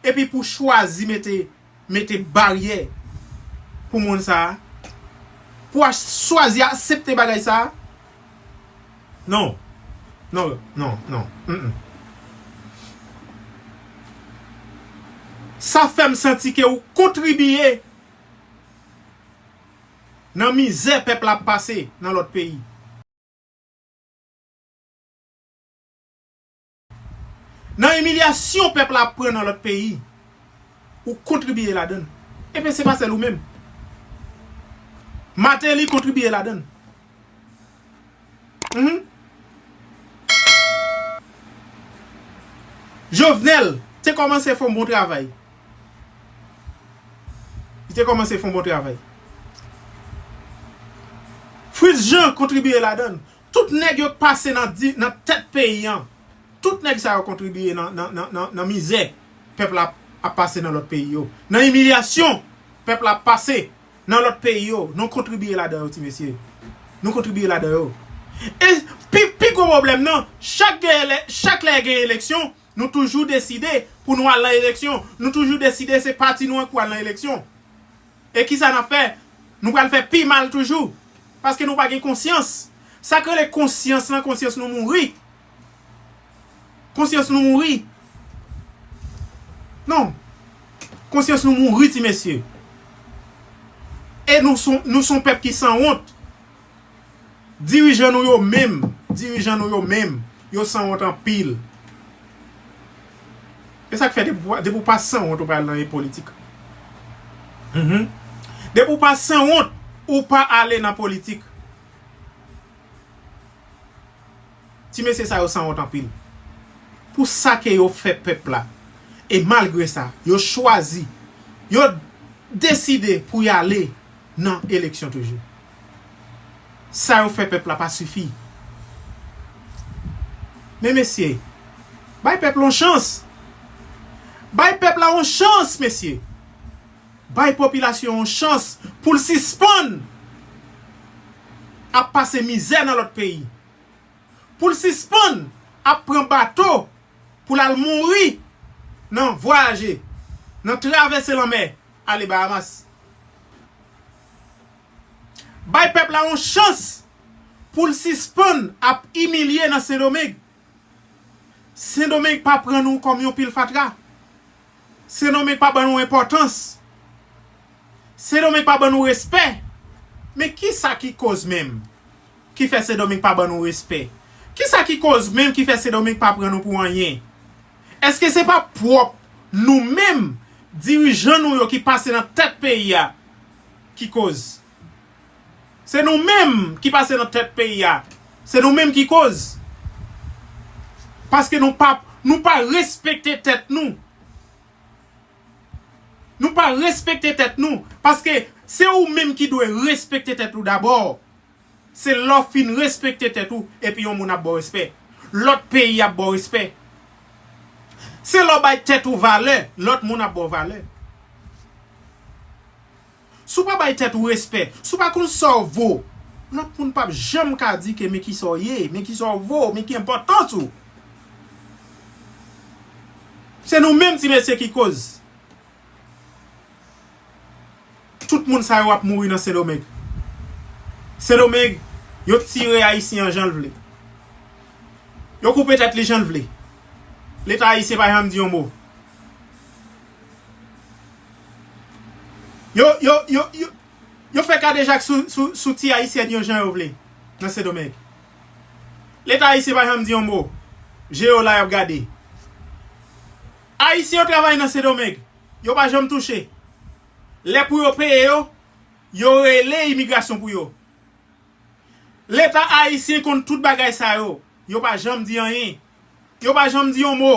epi pou chwazi mete, mete baryè pou moun sa a, pou a chwazi aksepte bagay sa a. Non. Non, non, non. Mm, mm. Sa fè m santi ke ou kontribiye nan mizè pèp la ap pase nan lòt peyi. Nan imilyasyon pèp la ap pran nan lòt peyi, ou kontribiye ladan l. Ebyen, se pa sèl ou menm. Martelly kontribiye ladan l. Mhm. Jovenel te kòmanse fè yon bon travay. Li te kòmanse fè yon bon travay. Fritz Jean kontribiye ladan l. Tout nèg yo k pase nan di, nan tèt peyi an, tout nèg sa yo kontribiye nan, nan, nan, nan, nan mizè pèp la ap pase nan lòt peyi yo. Nan imilyasyon pèp la ap pase nan lòt peyi yo. Nou kontribiye ladan yo, ti mesye. Nou kontribiye ladan yo. E pi, pi gwo pwoblèm nan, chak gen elè-, chak lè gen eleksyon, nou toujou deside pou nou al nan eleksyon. Nou toujou deside se pati nou an k pral nan eleksyon. E kisa n ap fè? Nou pral fè pi mal toujou. Paske nou pa gen konsyans. Sa k rele konsyans lan, konsyans nou mouri. Konsyans nou mouri. Non. Konsyans nou mouri, ti mesye. E nou son, nou son pèp ki sanwont. Dirijan nou yo menm, dirijan nou yo menm, yo sanwont anpil. E sa k fè depi w pa, depi w pa sanwont, ou pa al nan politik. Mhm. Depi w pa sanwont, ou pa ale nan politik. Ti mesye sa yo sanwont anpil. Pou sa ke yo fè pèp la. E malgre sa, yo chwazi, yo deside pou y ale nan eleksyon toujou. Sa yo fè pèp la pa sifi. Men mesye, bay pèp la yon chans. Bay pèp la yon chans, mesye. Bay popilasyon yon chans pou l sispann ap pase mizè nan lòt peyi. Pou l sispann ap pran bato pou l al mouri nan vwayaje, nan travèse lanmè, ale Bahamas. Bay pèp la yon chans pou l sispann ap imilye nan Sendomeng. Sendomeng pa pran nou kòm yon pil fatra. Sendomeng pa ban nou enpòtans. Sendomeng pa ban nou respè. Men kisa ki koz menm ki fè Sendomeng pa ban nou respè? Kisa ki koz menm ki fè Sendomeng pa pran nou pou anyen? Èske se pa pwòp nou menm, dirijan nou yo ki pase nan tèt peyi a, ki koz? Se nou menm ki pase nan tèt peyi a. Se nou menm ki koz. Paske nou pa, nou pa respekte tèt nou. Nou pa respekte tèt nou. Paske se ou menm ki dwe respekte tèt ou dabò. Se lè w fin respekte tèt ou, epi yon moun ap ba w respè. Lòt peyi ap ba w respè. Se lè w bay tèt ou valè, lòt moun ap ba w valè. Si w pa bay tèt ou respè, si w pa konn sa w vo, lòt moun p ap janm ka di ke men kisa w ye, men kisa w vo, men ki enpòtans ou. Se nou menm ti mesye ki koz. Tout moun sa yo ap mouri nan Sendomeng. Sendomeng, yo tire Ayisyen an jan l vle. Yo koupe tèt li jan l vle. Leta ayisyen pa janm di yon mo. Yo, yo, yo, yo, yo fè kadejak sou, sou, sou ti Ayisyèn yo jan yo vle nan Sendomeng. Leta ayisyen pa janm di yon mo. Je yo la, y ap gade. Ayisyen yo travay nan Sendomeng. Yo pa janm touche. Lè pou yo peye yo, yo rele imigrasyon pou yo. Leta ayisyen konn tout bagay sa yo. Yo pa janm di anyen. Yo pa janm di yon mo.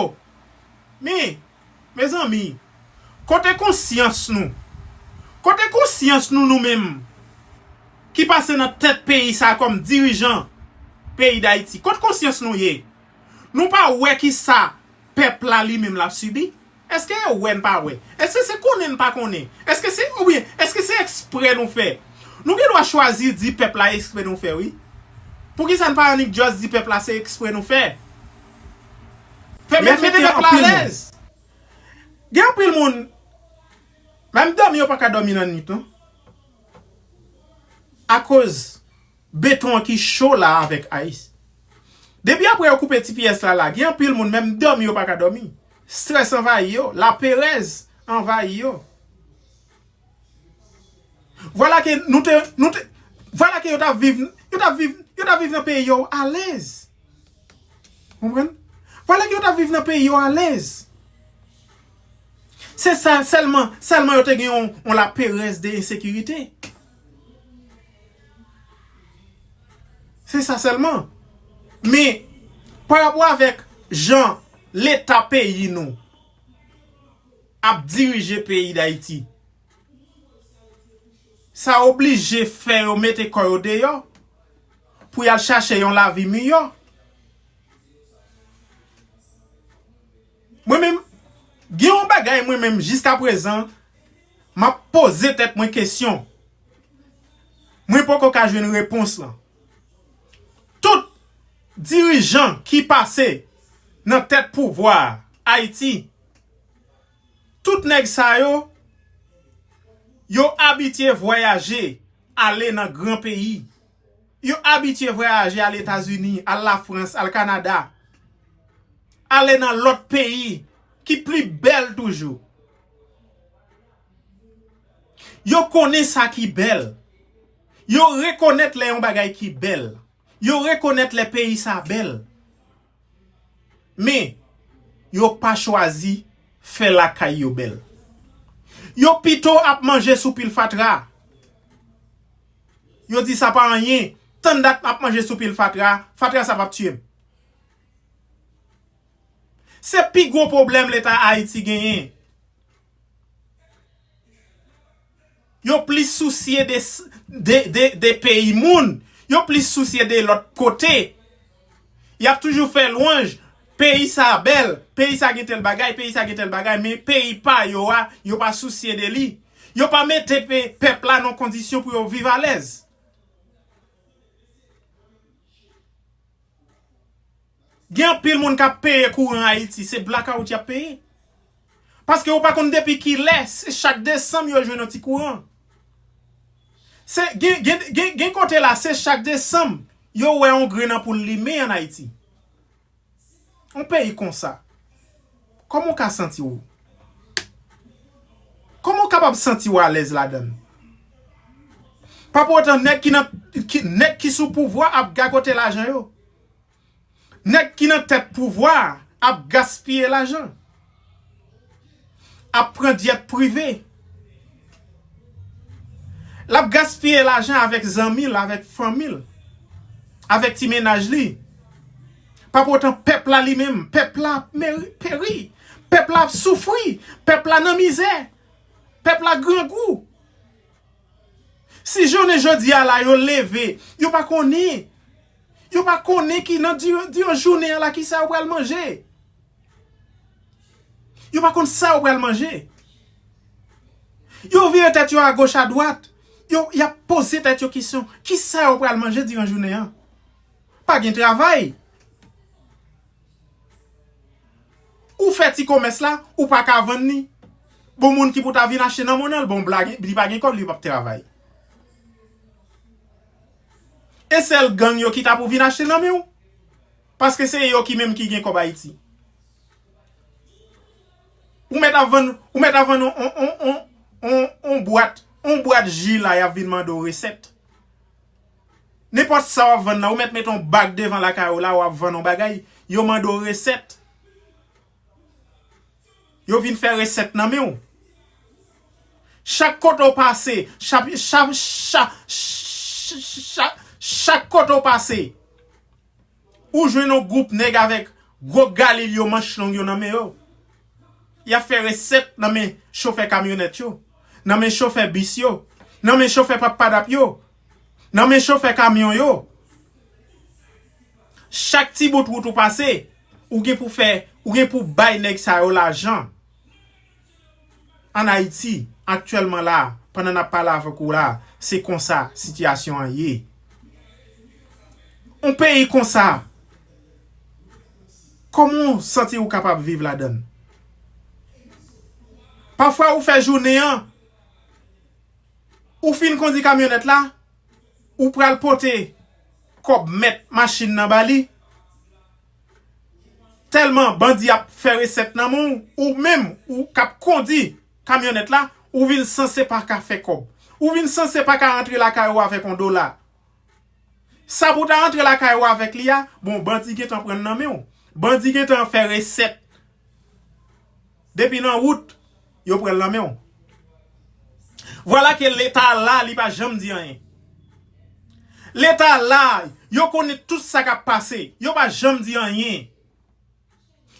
Men, mezanmi, kote konsyans nou? Kote konsyans nou, nou menm ki pase nan tèt peyi sa a kòm dirijan peyi Dayiti? Kote konsyans nou ye? Nou pa wè kisa pèp la li menm l ap sibi? Èske yo wè n pa wè? Èske se konnen n pa konnen? Èske se, oubyen èske se ekspre nou fè? Nou gen dwa chwazi di pèp la ekspre nou fè, wi. Poukisa n pa annik just di pèp la se ekspre nou fè? Fè, mete pèp la alèz. Gen anpil moun, menm dòmi yo pa ka dòmi nan nwit, non. Akoz beton an ki cho la avèk ice. Depi apre yo koupe ti pyès la la, gen anpil moun, menm dòmi yo pa ka dòmi. Strès anvayi yo, laperèz anvayi yo. Vwala ke nou te, nou te, vwala ke yo t ap viv, yo t ap viv, yo t ap viv nan peyi yo alèz. Konprann? Vwala ke yo t ap viv nan peyi yo alèz. Se sa sèlman, sèlman yo te gen yon, yon laperèz de ensekirite. Se sa sèlman. Men, pa rapò avèk jan Leta peyi nou ap dirije peyi Dayiti, sa oblije fè yo mete kò yo deyò pou y al chache yon lavi miyò. Mwen menm, gen yon bagay mwen menm jiskaprezan, m ap poze tèt mwen kesyon. Mwen poko ka jwenn repons lan. Tout dirijan ki pase nan tèt pouvwa Ayiti, tout nèg sa yo, yo abitye vwayaje, ale nan gran peyi. Yo abitye vwayaje al Etazini, al Lafrans, al Kanada, ale nan lòt peyi ki pli bèl toujou. Yo konnen sa ki bèl. Yo rekonèt lè yon bagay ki bèl. Yo rekonèt lè peyi sa bèl. Men, yo pa chwazi fè lakay yo bèl. Yo pito ap manje sou pil fatra. Yo di sa pa anyen. Tann dat m ap manje sou pil fatra, fatra sa p ap tiye m. Se pi gwo pwoblèm Leta Ayiti genyen. Yo plis sousye de, de, de, de peyi moun. Yo plis sousye de lòt kote. Y ap toujou fè lwanj. Peyi sa bèl. Peyi sa gen tèl bagay. Peyi sa gen tèl bagay. Men peyi pa yo a, yo pa sousye de li. Yo pa mete pe, pèp la nan kondisyon pou yo viv alèz. Gen anpil moun k ap peye kouran Ayiti, se blakawout y ap peye. Paske ou pa konn depi kilè, se chak desanm yo jwenn yon ti kouran. Se, gen, gen, gen, gen kote la, se chak desanm yo wè yon grenn anpoul limen ann Ayiti. Yon peyi konsa, kòman w ka santi w? Kòman w kapab santi w alèz ladan l? Pa pou otan, nèg ki nan, ki, nèg ki sou pouvwa ap gagote lajan yo. Nèg ki nan tèt pouvwa a ap gaspiye lajan, ap pran dyèt prive. L ap gaspiye lajan avèk zanmi l, avèk fanmi l, avèk ti mennaj li. Pa pou otan, pèp la li menm, pèp la ap meri, peri. Pèp la ap soufri. Pèp la nan mizè. Pèp la grangou. Si jounen jodi a la yo leve, yo pa konnen. Yo pa konnen ki nan di, di yo jounen an la ki sa yo pral manje. Yo pa konn sa yo pral manje. Yo vire tèt yo agoch adwat. Yo, y ap poze tèt yo kesyon, ki sa yo pral manje diran jounen an? Pa gen travay. Ou fè ti komès la, ou pa ka vann li. Bon, moun ki pou ta vin achte nan men w nan, bon, blag, li pa gen kòb, li p ap travay. E sèl gang yo ki ta pou vin achte nan men w. Paske se yo ki menm ki gen kòb Ayiti. Ou mèt ap vann, ou mèt ap vann on, on, on, on, on, on bwat, on bwat ji la, y ap vin mande w resèt. Nenpòt sa w ap vann nan, ou mèt met on bag devan lakay ou la, w ap vann on bagay, yo mande w resèt. Yo vin fè resèt nan men w. Chak kote w pase, chak, chak, chak, chak, chak, chak kote w pase, ou jwenn yon gwoup nèg avèk gwo galil yo, manch long yo nan men yo. Y ap fè resèt nan men chofè kamyonèt yo, nan men chofè bis yo, nan men chofè pappadap yo, nan men chofè kamyon yo. Chak ti bout wout ou pase, ou gen pou fè, ou gen pou bay nèg sa yo lajan. Ann Ayiti, aktyèlman la, pandan n ap pale avèk ou la, se konsa sitiyasyon an ye. Yon peyi konsa, kòman w santi w kapab viv ladan l? Pafwa ou fè jounen an, ou fin kondi kamyonèt la, ou pral pote kòb mèt machin nan ba li. Tèlman bandi ap fè resèt nan men w, ou menm, ou k ap kondi kamyonèt la, ou vin sanse pa ka fè kòb. Ou vin sanse pa ka rantre lakay ou avèk yon dola. Sa pou w ta rantre lakay ou avèk li a, bon, bandi gentan pran l nan men w. Bandi gentan fè resèt. Depi nan wout, yo pran l nan men w. Vwala ke Leta la, li pa janm di anyen. Leta la, yo konnen tout sa k ap pase. Yo pa janm di anyen.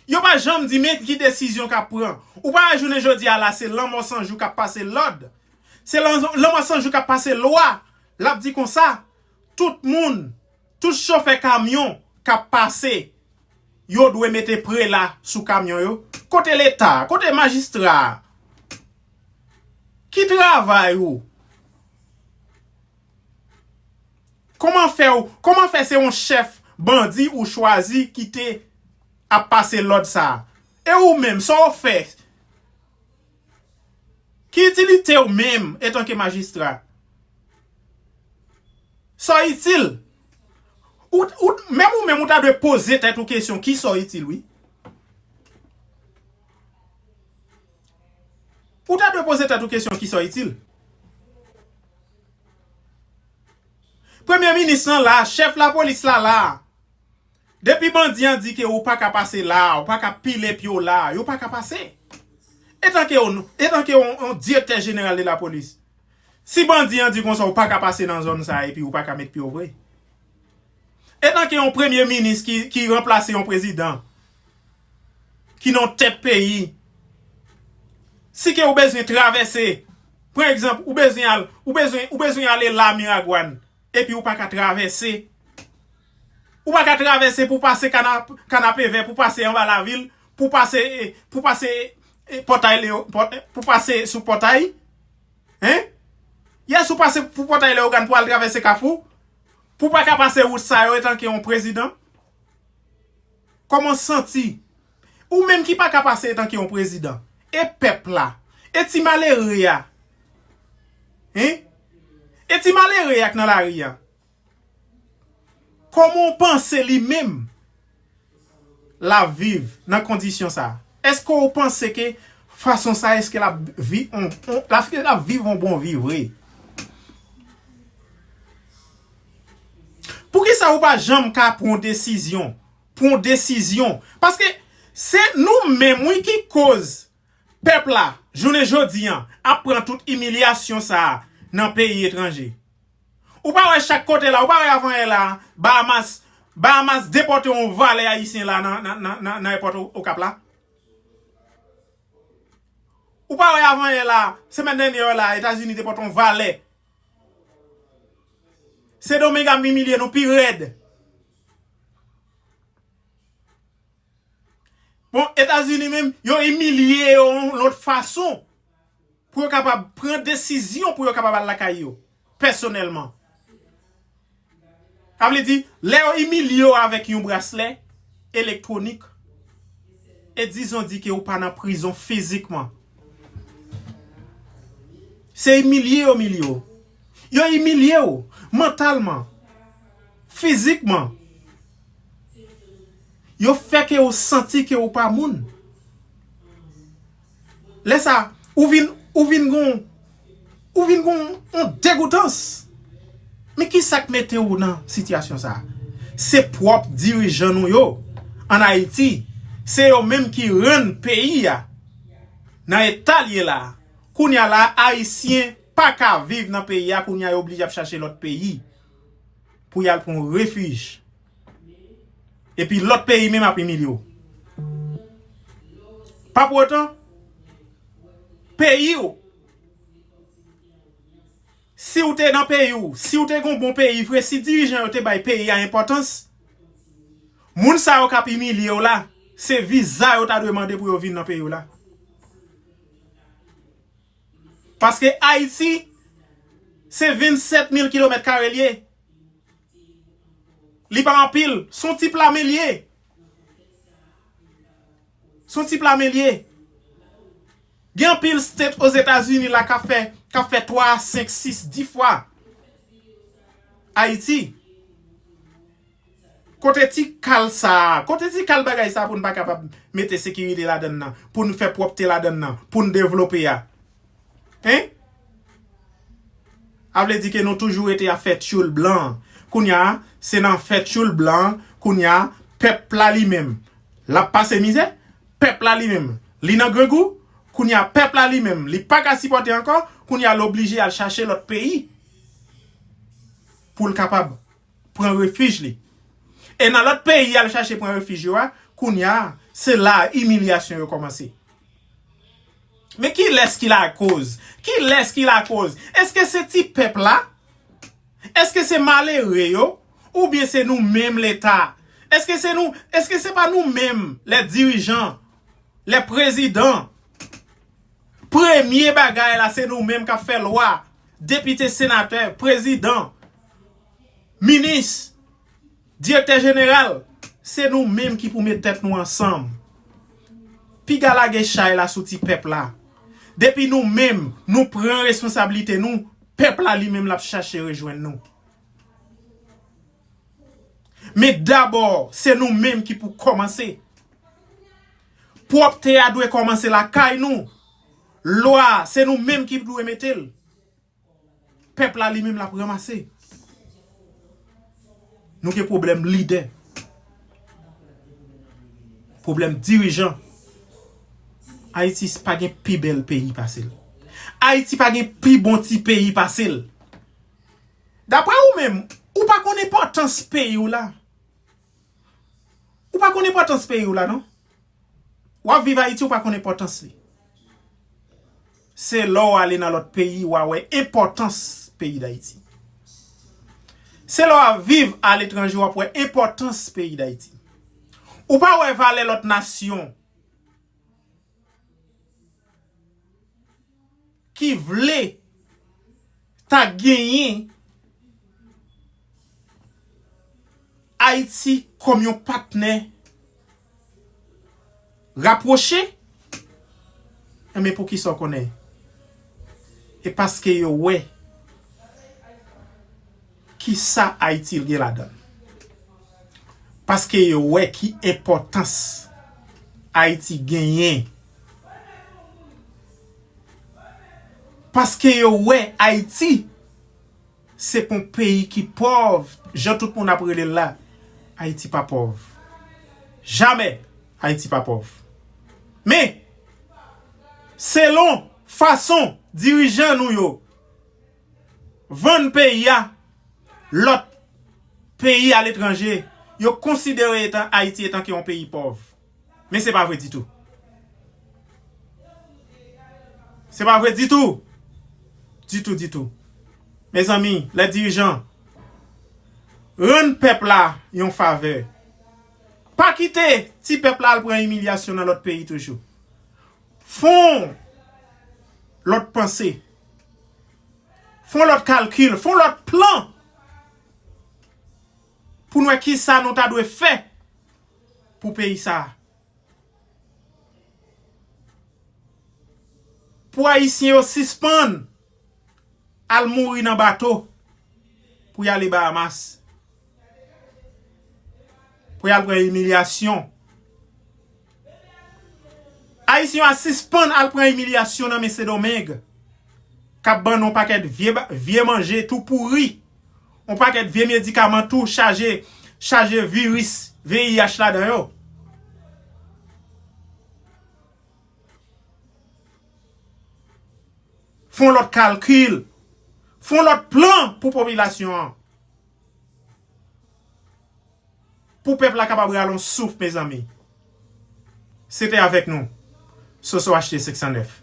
Yo pa janm di men ki desizyon k ap pran. Ou pa wè jounen jodi a la, se lanmò san jou k ap pase lòd. Se Lanmò San Jou k ap pase lwa. L ap di konsa, tout moun, tout chofè kamyon k ap pase, yo dwe mete prela sou kamyon yo. Kote Leta? Kote majistra? Ki travay ou? Kòman fè ou, kòman fè se yon chèf bandi ou chwazi ki te ap pase lòd sa a? E ou menm, sa w fè? Ki itilite w menm etanke majistra? Sa w itil? Ou, ou, menm ou menm, ou ta dwe poze tèt ou kesyon, ki sa w itil, wi. Ou ta dwe poze tèt ou kesyon, ki sa w itil. Premye minis lan la, chèf lapolis la la. Depi bandi an di ke ou pa ka pase la, ou pa ka pile pye w la, yo pa ka pase. Etanke yon, etanke yon, yon direktè jeneral de lapolis, si bandi an di konsa ou pa ka pase nan zòn sa a epi ou pa ka met pye w vre. Etanke yon premye minis ki, ki ranplase yon prezidan, ki nan tèt peyi, si ke ou bezwen travèse, pran egzanp, ou bezwen al, ou bezwen, ou bezwen ale la Miragwàn, epi ou pa ka travèse. Ou pa ka travèse pou pase Kana-, Kanapevè, pou pase anba lavil, pou pase, eh, pou pase, eh, pòtay Leo-, pòt-, pou pase sou pòtay. Hein? Yes, ou pase pou pòtay Leyogàn pou al travèse Kafou. Pou pa ka pase wout sa yo etanke yon prezidan. Kòman w santi? Ou menm ki pa ka pase etanke yon prezidan. E pèp la? E ti malere a? Hein? E ti malere a k nan lari a? Kòman w panse li menm l ap viv nan kondisyon sa a? Èske w panse ke fason sa a, èske l ap vi-, on, on, l ap, l ap viv yon bon vi vre? Poukisa ou pa janm ka pran yon desizyon? Pran yon desizyon. Paske se nou menm, wi, ki koz pèp la, jounen jodi a, ap pran tout imilyasyon sa a nan peyi etranje. Ou pa wè chak kote la, ou pa wè avanyè la, Bahamas, Bahamas depòte yon valè ayisyen la nan, nan, nan, nan, nan èpòt O-, Okap la? Ou pa wè avanyè la, semèn dènyè la, Etazini depòte yon valè? Sendomeng ap imilye nou pi rèd. Bon, Etazini menm, yo imilye yo yon lòt fason pou yo kapab pran desizyon pou yo kapab al lakay yo, pèsonèlman. Sa vle di, lè yo imilye w avèk yon braslè elektwonik, e dizon di ke ou pa nan prizon fizikman. Se imilye yo imilye w. Yo imilye w mantalman, fizikman. Yo fè ke ou santi ke ou pa moun. Lè sa, ou vin, ou vin gon, ou vin gon yon degoutans. Men ki sa k mete w nan sitiyasyon sa a? Se pwòp dirijan nou yo ann Ayiti. Se yo menm ki rann peyi a nan eta l ye la a. Kounye a la, Ayisyen pa ka viv nan peyi a, kounye a yo oblije ap chache lòt peyi pou y al pran refij. Epi lòt peyi menm ap imilye w. Pa pou otan, peyi w, si w te nan peyi w, si w te gon bon peyi vre, si dirijan yo te bay peyi a enpòtans, moun sa yo k ap imilye w la, se viza yo ta dwe mande pou yo vin nan peyi w la. Paske Ayiti, se vennsèt mil kilomèt kare l ye. Li pa anpil, s on ti pla men l ye. S on ti pla men l ye. Gen anpil state Ozetazini la k ap fè, k ap fè twa, senk, sis, dis fwa Ayiti. Kote ti kal sa a? Kote ti kal bagay sa a pou n pa kapab mete sekirite ladann nan, pou n fè pwòpte ladann nan, pou n devlope a? Hein? A vle di ke nou toujou rete ap fè tchoul blan. Kounye a, se nan fè tchoul blan, kounye a, pèp la li menm, l ap pase mizè, pèp la li menm, li nan grangou, kounye a, pèp la li menm, li pa ka sipòte ankò, kounye a, l oblije al chache lòt peyi pou l kapab pran refij li. E nan lòt peyi al chache pran refij yo a, kounye a, se la a imilyasyon yo kòmanse. Men kilès ki lakoz? Kilès ki lakoz? Èske se ti pèp la? Èske se malere yo? Oubyen se nou menm Leta? Èske se nou, èske se pa nou menm, lè dirijan, lè prezidan? Premye bagay la, se nou menm k ap fè lwa. Depite, senatè, prezidan, minis, direktè jeneral, se nou menm ki pou met tèt nou ansanm. Piga lage chay la sou ti pèp la. Depi nou menm, nou pran responsablite nou, pèp la li menm l ap chache rejwenn nou. Men dabò, se nou menm ki pou kòmanse. Pwòpte a dwe kòmanse lakay nou. Lwa a, se nou menm ki dwe mete l. Pèp la li menm l ap ranmase. Nou gen pwoblèm lidè. Pwoblèm dirijan. Ayiti pa gen pi bèl peyi pase l. Ayiti pa gen pi bon ti peyi pase l. Daprè ou menm, ou pa konn enpòtans peyi w la. Ou pa konn enpòtans peyi w la, non. W ap viv Ayiti, ou pa konn enpòtans li. Se lè w ale nan lòt peyi, w a wè enpòtans peyi Dayiti. Se lè w ap viv aletranje, w ap wè enpòtans peyi Dayiti. Ou pa wè valè lòt nasyon ki vle ta genyen Ayiti kòm yon patnè rapwoche, enben, poukisa w konnen? E paske yo wè ki sa Ayiti gen ladan l. Paske yo wè ki enpòtans Ayiti genyen. Paske yo wè Ayiti se pa yon peyi ki pòv, jan tout moun ap rele l la. Ayiti pa pòv. Jamè Ayiti pa pòv. Men, selon fason dirijan nou yo vann peyi a, lòt peyi aletranje, yo konsidere etan Ayiti etanke yon peyi pòv. Men se pa vre ditou. Se pa vre ditou. Ditou, ditou. Mezanmi, lè dirijan, rann pèp la yon favè. Pa kite ti pèp la al pran imilyasyon nan lòt peyi toujou. Fè yon lòt panse. Fè yon lòt kalkil. Fè yon lòt plan. Pou n wè kisa nou ta dwe fè pou peyi sa a. Pou Ayisyen yo sispann al mouri nan bato pou y ale Bahamas. Pou y al pran imilyasyon. Ayisyen yo a sispann al pran imilyasyon nan men Sendomeng. K ap ban nou yon pakèt vye, ba- vye manje tou pouri. Yon pakèt vye medikaman tou chaje, chaje viris V I H ladan yo. Fè yon lòt kalkil. Fè yon lòt plan pou popilasyon an. Pou pèp la kapab rale yon souf, mezanmi. Se te avèk nou, Soso H T senk san nèf.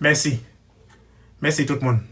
Mèsi. Mèsi tout moun.